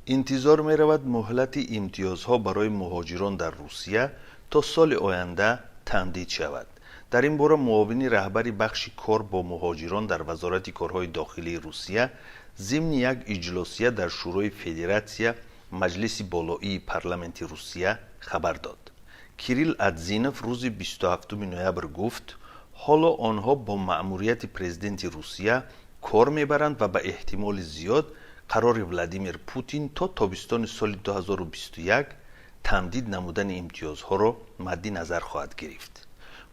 Интизор меравад, муҳлати имтиёзҳо барои муҳоҷирон дар Русия то соли оянда тамдид шавад. Дар ин бора муовини раҳбари бахши кор бо муҳоҷирон дар Вазорати корҳои дохилии Русия зимни як иҷлосия дар Шӯрои Федератсия, маҷлиси болоии парламенти Русия, хабар дод. Кирилл Адзинов рӯзи 27 ноябр гуфт, ҳоло онҳо бо маъмурияти президенти Русия кор мебаранд ва ба эҳтимоли зиёд қарори Владимир Путин то тобистони соли 2021 тамдид намудани имтиёзҳоро мадди назар хоҳад гирифт.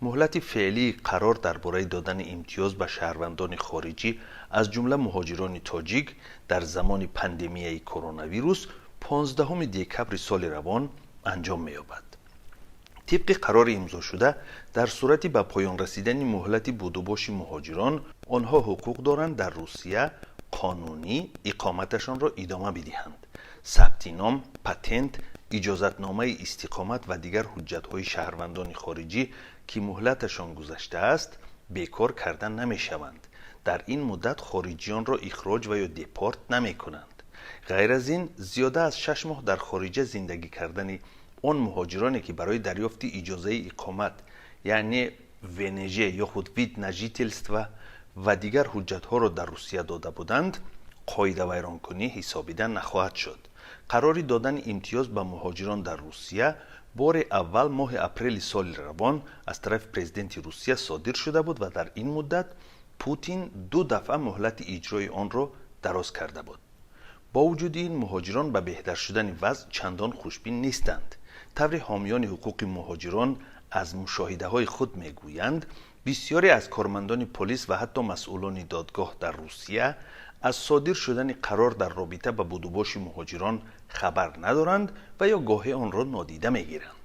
Муҳлати феълии қарор дар бораи додани имтиёз ба шаҳрвандони хориҷӣ, аз ҷумла муҳоҷирони тоҷик, дар замони пандемияи коронавирус 15 декабри соли равон анҷом меёбад. Тибқи қарори имзошуда, дар сурати ба поён расидани муҳлати будубоши муҳоҷирон, онҳо ҳуқуқ доранд дар Русия қонунӣ иқоматашонро идома бидиҳанд. Сабти ном, патент, иҷозатномаи истиқомат ва дигар ҳуҷҷатҳои шаҳрвандони хориҷӣ, ки муҳлаташон гузаштааст, бекор карда намешаванд. Дар ин муддат хориҷиёнро ихроҷ ва ё депорт намекунанд. Ғайр аз ин, зиёда аз 6 моҳ дар хориҷа зиндагӣ кардани он муҳоҷироне, ки барои дарёфти иҷозаи иқомат, яъне ВНЖ ё худ вид на жительство ва дигар ҳуҷҷатҳоро дар Русия дода буданд, қоидавайронкунӣ ҳисобида нахоҳад шуд. Қарори додани имтиёз ба муҳоҷирон дар Русия бори аввал моҳи апрели соли равон аз тарафи президенти Русия содир шуда буд ва дар ин муддат Путин ду дафъа муҳлати иҷрои онро дароз карда буд. Бо вуҷуди ин, муҳоҷирон ба беҳтар шудани вазъ чандон хушбин нестанд. Тавре ҳомиёни ҳуқуқи муҳоҷирон аз мушоҳидаҳои худ мегӯянд, бисёре аз кормандони полис ва ҳатто масъулони додгоҳ дар Русия аз содир шудани қарор дар робита ба будубоши муҳоҷирон хабар надоранд ва ё гоҳе онро нодида мегиранд.